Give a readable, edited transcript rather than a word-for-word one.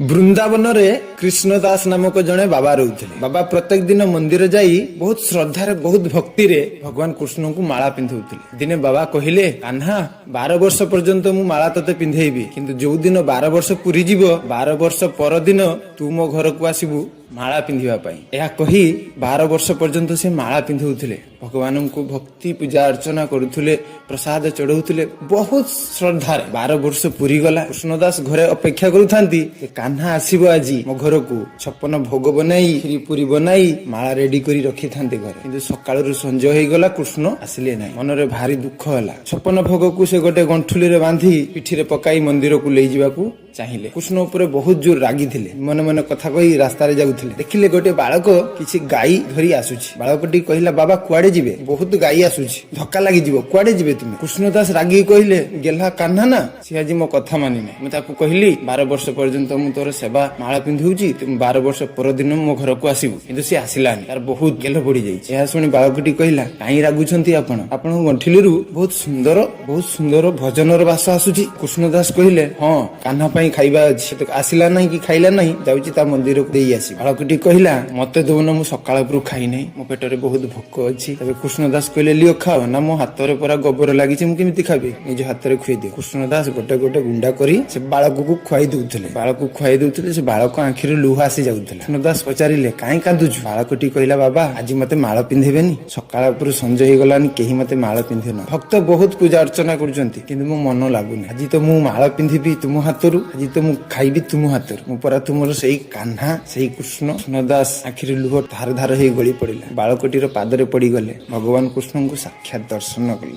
ବୃନ୍ଦାବନରେ କୃଷ୍ଣ ଦାସ ନାମକ ଜଣେ ବାବା ରହୁଥିଲେ। ବାବା ପ୍ରତ୍ୟେକ ଦିନ ମନ୍ଦିର ଯାଇ ବହୁତ ଶ୍ରଦ୍ଧାରେ, ବହୁତ ଭକ୍ତିରେ ଭଗବାନ କୃଷ୍ଣଙ୍କୁ ମାଳା ପିନ୍ଧଉଥିଲେ। ଦିନେ ବାବା କହିଲେ, "କାହ୍ନା, 12 ବର୍ଷ ପର୍ଯ୍ୟନ୍ତ ମୁଁ ମାଳା ତତେ ପିନ୍ଧେଇବି, କିନ୍ତୁ ଯୋଉ ଦିନ 12 ବର୍ଷ ପୁରିଯିବ, 12 ବର୍ଷ ପରଦିନ ତୁ ମୋ ଘରକୁ ଆସିବୁ ମାଳା ପିନ୍ଧିବା ପାଇଁ।" ଏହା କହି 12 ବର୍ଷ ପର୍ଯ୍ୟନ୍ତ ସେ ମାଳା ପିନ୍ଧଉଥିଲେ, ଭଗବାନଙ୍କୁ ଭକ୍ତି ପୂଜା ଅର୍ଚ୍ଚନା କରୁଥିଲେ, ପ୍ରସାଦ ଚଢଉଥିଲେ ବହୁତ ଶ୍ରଦ୍ଧାରେ। 12 ବର୍ଷ ପୁରିଗଲା। କୃଷ୍ଣଦାସ ଘରେ ଅପେକ୍ଷା କରୁଥାନ୍ତି ଯେ କାହ୍ନା ଆସିବ ଆଜି ମୋ ଘରକୁ। 56 ଭୋଗ ବନାଇ, କ୍ଷୀରି ପୁରୀ ବନାଇ, ମାଳା ରେଡି କରି ରଖିଥାନ୍ତି ଘରେ। କିନ୍ତୁ ସକାଳରୁ ସଞ୍ଜ ହେଇଗଲା, କୃଷ୍ଣ ଆସିଲେ ନାହିଁ। ମନରେ ଭାରି ଦୁଃଖ ହେଲା। 56 ଭୋଗକୁ ସେ ଗୋଟେ ଗଣ୍ଠୁଲିରେ ବାନ୍ଧି ପିଠିରେ ପକାଇ ମନ୍ଦିରକୁ ନେଇଯିବାକୁ ଚାହିଁଲେ। କୃଷ୍ଣ ଉପରେ ବହୁତ ଜୋର ରାଗିଥିଲେ। ମନେ ମନେ କଥା କହି ରାସ୍ତାରେ ଯାଉଥିଲେ। ଦେଖିଲେ ଗୋଟେ ବାଳକ କିଛି ଗାଈ ଧରି ଆସୁଛି। ବାଳକଟି କହିଲା, "ବାବା, କୁଆଡେ ଯିବେ? ବହୁତ ଗାଈ ଆସୁଛି, ଧକ୍କା ଲାଗିଯିବ। କୁଆଡେ ଯିବେ ତୁମେ?" କୃଷ୍ଣ ଦାସ ରାଗିକି କହିଲେ, "ଗେହ୍ଲା କାହ୍ନା ନା, ସେ ଆଜି ମୋ କଥା ମାନି ନାହିଁ। ମୁଁ ତାକୁ କହିଲି, 12 ବର୍ଷ ପର୍ଯ୍ୟନ୍ତ ମୁଁ ତୋର ସେବା ମାଳା ପିନ୍ଧଉଛି, ତୁ 12 ବର୍ଷ ପରଦିନ ମୋ ଘରକୁ ଆସିବୁ। କିନ୍ତୁ ସେ ଆସିଲାନି, ତାର ବହୁତ ଗେଲ ପଡି ଯାଇଛି।" ଏହା ଶୁଣି ବାଳକଟି କହିଲା, "କାହିଁ ରାଗୁଛନ୍ତି ଆପଣ? ଆପଣଙ୍କ ଗଣ୍ଠିଲିରୁ ବହୁତ ସୁନ୍ଦର, ବହୁତ ସୁନ୍ଦର ଭଜନର ବାସ ଆସୁଛି।" କୃଷ୍ଣ ଦାସ କହିଲେ, "ହଁ, କାହ୍ନା ପାଇଁ ଖାଇବା ଅଛି। ସେ ତ ଆସିଲା ନାହିଁ କି ଖାଇଲା ନାହିଁ, ଯାଉଛି ତା ମନ୍ଦିରକୁ ଦେଇ ଆସିବି।" ବାଳକଟି କହିଲା, "ମତେ ଦଉନ, ମୁଁ ସକାଳ ଉପରୁ ଖାଇନାହିଁ, ମୋ ପେଟରେ ବହୁତ ଭୋକ ଅଛି।" ତେବେ କୃଷ୍ଣ ଦାସ କହିଲେ, "ଲିଅ, ଖାଅ।" "ନା, ମୋ ହାତରେ ପରା ଗୋବର ଲାଗିଛି, ମୁଁ କେମିତି ଖାଇବି? ନିଜ ହାତରେ ଖୁଆଇ ଦିଅ।" କୃଷ୍ଣ ଦାସ ଗୋଟେ ଗୋଟେ ଗୁଣ୍ଡା କରି ସେ ବାଳକକୁ ଖୁଆଇ ଦଉଥିଲେ। ବାଳକକୁ ଖୁଆଇ ଦଉଥିଲେ, ସେ ବାଳକ ଆଖିରୁ ଲୁହ ଆସି ଯାଉଥିଲା। କୃଷ୍ଣ ଦାସ ପଚାରିଲେ, "କାହିଁ କାନ୍ଦୁଛୁ?" ବାଳକଟି କହିଲା, "ବାବା, ଆଜି ମତେ ମାଳ ପିନ୍ଧେଇବେନି? ସକାଳ ଉପରୁ ସଞ୍ଜ ହେଇଗଲାନି, କେହି ମତେ ମାଳ ପିନ୍ଧେନ। ଭକ୍ତ ବହୁତ ପୂଜା ଅର୍ଚ୍ଚନା କରୁଛନ୍ତି, କିନ୍ତୁ ମୋ ମନ ଲାଗୁନି। ଆଜି ତ ମୁଁ ମାଳ ପିନ୍ଧିବି ତୁମ ହାତରୁ, ଆଜି ତ ମୁଁ ଖାଇବି ତୁମ ହାତରୁ। ମୁଁ ପରା ତୁମର ସେଇ କାହ୍ନା, ସେଇ କୃଷ୍ଣ।" କୃଷ୍ଣ ଦାସ ଆଖିରେ ଲୁହ ଧାର ଧାର ହେଇ ଗଳି ପଡିଲା। ବାଳକଟିର ପାଦରେ ପଡିଗଲେ। ଭଗବାନ କୃଷ୍ଣଙ୍କୁ ସାକ୍ଷାତ ଦର୍ଶନ କଲେ।